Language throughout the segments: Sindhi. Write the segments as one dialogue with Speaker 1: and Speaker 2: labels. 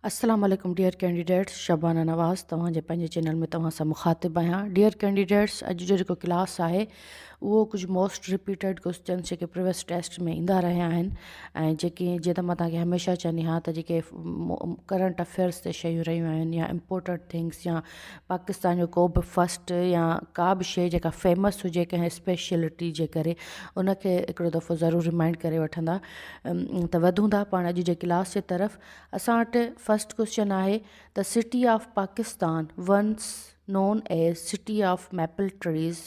Speaker 1: السلام عليڪم ڊيئر ڪينڊيڊيٽس شبانه نواز توهان جي پنهنجي چينل ۾ توهان سان مخاطب آهيان ڊيئر ڪينڊيڊيٽس اڄ جو جيڪو ڪلاس آهي اهو ڪجهه موسٽ رپيٽيڊ ڪوشچنس جيڪي پريويس ٽيسٽ ۾ ايندا رهيا آهن ۽ جيڪي جيئن ته مان توهان کي هميشه چوندي آهيان ته جيڪي ڪرنٽ افيئرس تي شيون رهيون آهن يا امپورٽنٽ ٿنگس يا پاڪستان جو ڪو به فرسٽ يا ڪا به شيء جيڪا فيمس هجي ڪنهن اسپيشلٽي جي ڪري ان کي هڪڙو دفعو ضرور ريمائنڊ ڪري وٺندا ته وڌون ٿا پاڻ اڄ جي ڪلاس جي طرف اسان وٽ فرسٽ ڪوشچن آهي ته city of Pakistan once known as city of maple trees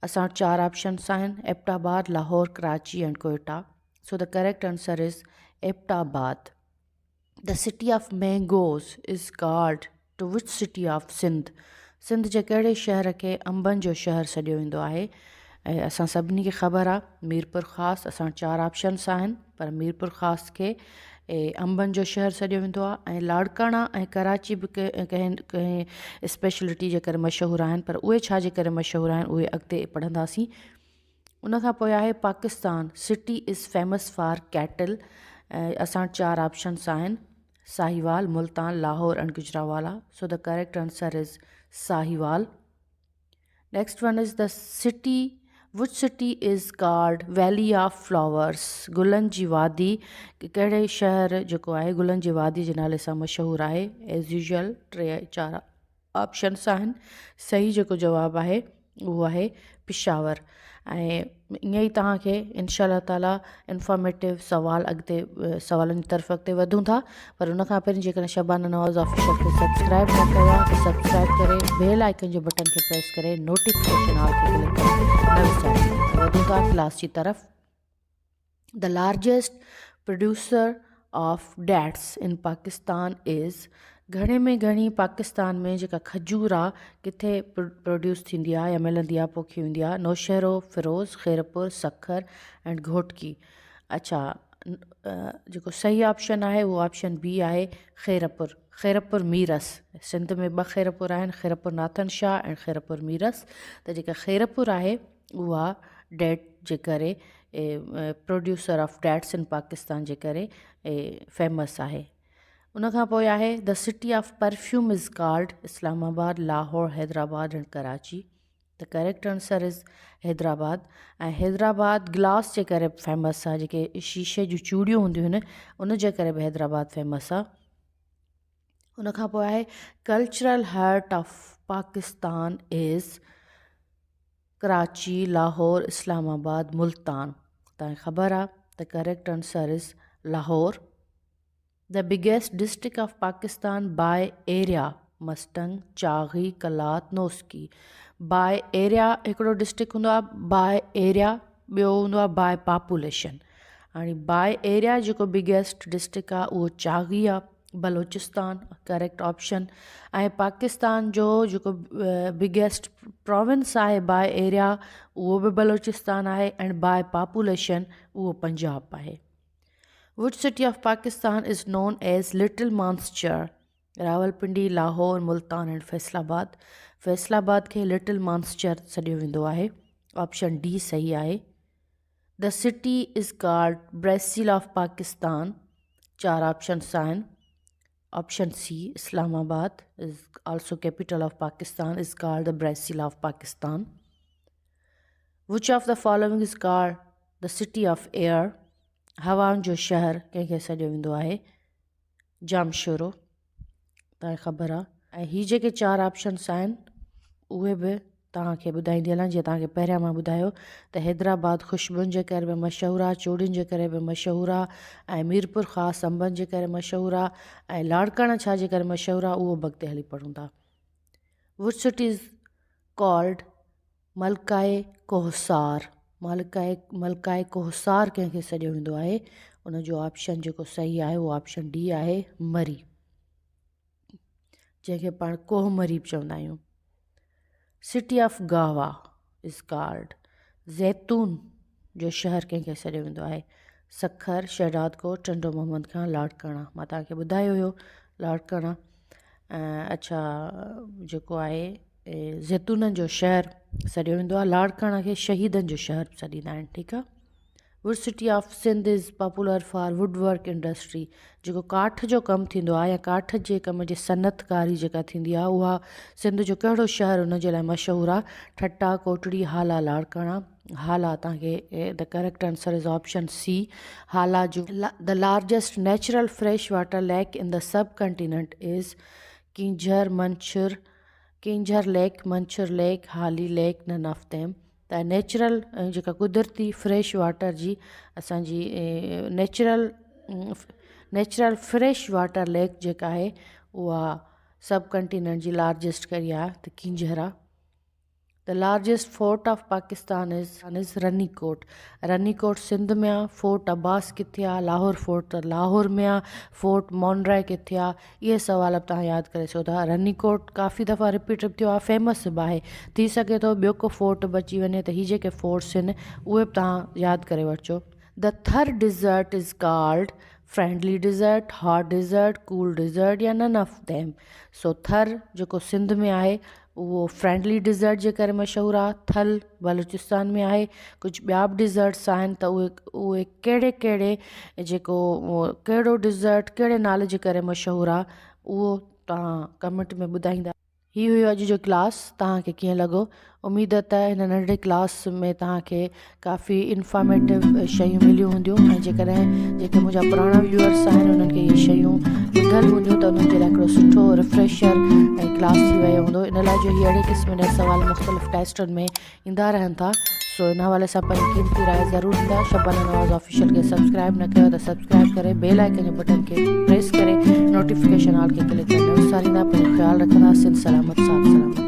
Speaker 1: اسان وٽ چار آپشنس آهن Abbottabad Lahore Karachi and Quetta so the correct answer is Abbottabad the city of mangoes is called to which city of Sindh Sindh جي ڪهڙي شهر کي انبن جو شهر سڏيو ويندو آهي ۽ اسان سڀني کي خبر آهي ميرپور خاص اسان چار آپشنس آهن پر ميرپور خاص کي انبن جو شهر سڏيو ويندو آهي ۽ لاڙڪاڻا ۽ ڪراچي به ڪنهن ڪنهن اسپيشلٽي جي ڪري مشهور آهن پر اهي ڇا جي ڪري مشهور آهن اهي اڳتي پڙهنداسين ان کان پوء آهي Pakistan city is famous for cattle اسان چار آپشنس آهن Sahiwal, Multan, Lahore and Gujranwala so the correct answer is Sahiwal. Next one is the city which city is called valley of flowers گلن جي وادي ڪهڙي شهر جيڪو آهي گلن جي وادي جي نالي سان مشهور آهي ايز يوزوال ٽي چار آپشنس آهن صحيح جيڪو جواب آهي اهو آهي پشاور ۽ ائين ئي توهان کي انشاء الله تعاليٰ انفارميٽو سوال اڳتي سوالن جي طرف اڳتي وڌون ٿا پر ان کان پهرين جيڪڏهن شبانه نواز آفيشل کي سبسڪرائب نه ڪيو آهي ته سبسڪرائب ڪري بيل آئيڪن جي بٽن کي پريس ڪري نوٽيفڪيشن آل کي ڪلڪ ڪرڻ نه وساريو وڌون ٿا ڪلاس جي طرف The largest producer of dates in Pakistan is گهڻي ۾ گهڻي پاڪستان ۾ جيڪا کجور آ ڪٿي پروڊيوس ٿيندي آ يا ملندي آ پوکي ويندي آ نوشهرو فيروز خيرپور سکر اينڊ گهوٽڪي اڇا جيڪو صحيح آپشن آهي اهو آپشن بي آهي خيرپور خيرپور ميرس سنڌ ۾ ٻه خيرپور آهن خيرپور ناٿن شاهه ۽ خيرپور ميرس ته جيڪا خيرپور آهي اها ڊيٽ جي ڪري producer of dates in Pakistan جي ڪري فيمس آهي ان کان پوء آهي the city of perfume is called Islamabad Lahore Hyderabad and Karachi the correct answer is Hyderabad ۽ Hyderabad glass جي ڪري فيمس آهي جيڪي شيشي جون چوڙيون هونديون آهن ان جي ڪري به حيدرآباد فيمس آهي ان کان پوء آهي cultural heart of Pakistan is Karachi, Lahore, Islamabad, Multan. توهان کي خبر آ ته correct answer is Lahore. The biggest district of Pakistan by area Mastung, Chagai, Kalat, Noshki. By area هڪڙو ڊسٽرڪٽ هوندو آ باء ايريا ٻيو هوندو آ باء پاپوليشن. هاڻي باء ايريا جيڪو بگيسٽ ڊسٽرڪٽ آ اهو چاغي آ. بلوچستان ڪريڪٽ آپشن ۽ پاڪستان جو جيڪو بگيسٽ پراونس آهي باء ايريا اهو به بلوچستان آهي ۽ باء پاپوليشن اهو پنجاب آهي which city of Pakistan is known as little Manchester Rawalpindi Lahore Multan and Faisalabad Faisalabad کي لٽل مانسچر سڏيو ويندو آهي آپشن ڊي صحيح آهي the city is called Brazil of Pakistan چار آپشنس آهن option C Islamabad is also capital of Pakistan is called the Brazil of Pakistan which of the following is called the city of air هوائن جو شهر ڪنهن کي سڏيو ويندو آهي ڄامشورو توهان کي خبر آ ۽ هي جيڪي چار آپشنس آهن اهي به توهان کي ٻڌائيندي هلان جيئن توهان کي پهريان مان ٻڌايو ته حيدرآباد خوشبوئن جي ڪري به مشهور آ چوڙين جي ڪري به مشهور آ ۽ ميرپور خاص انبن جي ڪري مشهور آ ۽ لاڙڪاڻا ڇا جي ڪري مشهور آ اهو به اڳتي هلي پڙهون ٿا which city is called ملڪائي Kohsar, ملڪائي ملڪائي Kohsar ڪنهن کي سڏيو ويندو آهي؟ ان جو آپشن جيڪو صحيح آهي اهو آپشن ڊي آهي مري جنهن کي پاڻ ڪوهه مري به چوندا آهيون سٽي آف گاوا از ڪالڊ زيتون جو شهر ڪنهن کي سڏيو ويندو آهي سکر شهدادڪوٽ ٽنڊو محمد خان لاڙڪاڻا مان توهان کي ٻڌايو هيو لاڙڪاڻا اڇا جيڪو آهي زيتونن جو شهر سڏيو ويندو آهي لاڙڪاڻا کي شهيدن جو شهر به سڏيندا آهن ٺيڪ آهي. Which city of Sindh is popular for wood work industry جيڪو ڪاٺ جو ڪم ٿيندو آهي يا ڪاٺ جي ڪم جي صنعت ڪاري جيڪا ٿيندي آهي اها سنڌ جو ڪهڙو شهر ان جي لاء مشهور آهي ٺٽا ڪوٽڙي هالا لاڙڪاڻا هالا تان کي the correct answer is option C Hala جو the largest natural fresh water lake in the subcontinent is Keenjhar Manchar Keenjhar lake Manchar lake Hali lake none of them ته نيچرل جيڪا قدرتي فريش واٽر جي اسان جي natural natural fresh water lake جيڪا آهي اها سب ڪنٽيننٽ جي لارجسٽ ڪهڙي آهي ته ڪينجهر آهي. The largest fort of Pakistan is is Ranikot. Ranikot Sindh ۾ آهي. فورٽ عباس ڪٿي آهي؟ لاهور فورٽ ته لاهور ۾ آهي. فورٽ مونرائي ڪٿي آهي؟ اهي سوال به توهان ياد ڪري سگهو ٿا. رني ڪوٽ ڪافي دفعا رپيٽ به ٿيو آهي فيمس به آهي. ٿي سگهي ٿو ٻيو ڪو فورٽ به اچي وڃي ته هي جيڪي فورٽس آهن اهي به توهان ياد ڪري وٺجو. The Thar desert is called friendly desert, hot desert, cool desert يا نن آف ديم. سو ٿر جيڪو سنڌ ۾ آهي اهو فرينڊلي ڊيزرٽ جي ڪري مشهور آهي. ٿل بلوچستان ۾ آهي. ڪجهه ٻيا به ڊيزرٽس آهن ته اهي اهي ڪهڙي ڪهڙي جيڪو ڪهڙو ڊيزرٽ ڪهڙي نالي جي ڪري مشهور آهي اهو توهان ڪمينٽ ۾ ٻڌائيندا. هي هيو اڄ جو ڪلاس توهان کي ڪيئن لڳو اميد ته هن ننڍڙي ڪلاس ۾ توهان کي ڪافي انفارميٽو شيون مليون هونديون ۽ جيڪڏهن جيڪي منهنجا پراڻا ويوئرس آهن انهن کي اهي شيون ٻڌل هونديون ته انهن جي لاء هڪڙو سٺو ريفريشر ۽ ڪلاس ٿي ويو هوندو ان لاء جو هي اهڙي قسم جا سوال مختلف ٽيسٽن ۾ ايندا رهن ٿا سو ان حوالي سان پنهنجي قيمتي راء ضرور ڏيندا شبانه نواز آفيشل کي سبسڪرائب نه ڪيو ته سبسڪرائب ڪري بيل آئيڪن جو بٽن کي پريس ڪري نوٽيفڪيشن آل کي ڪلڪ ڪرڻ نه وساريندا پنهنجو خيال رکندا سنڌ سلامت ساٿ سلامت.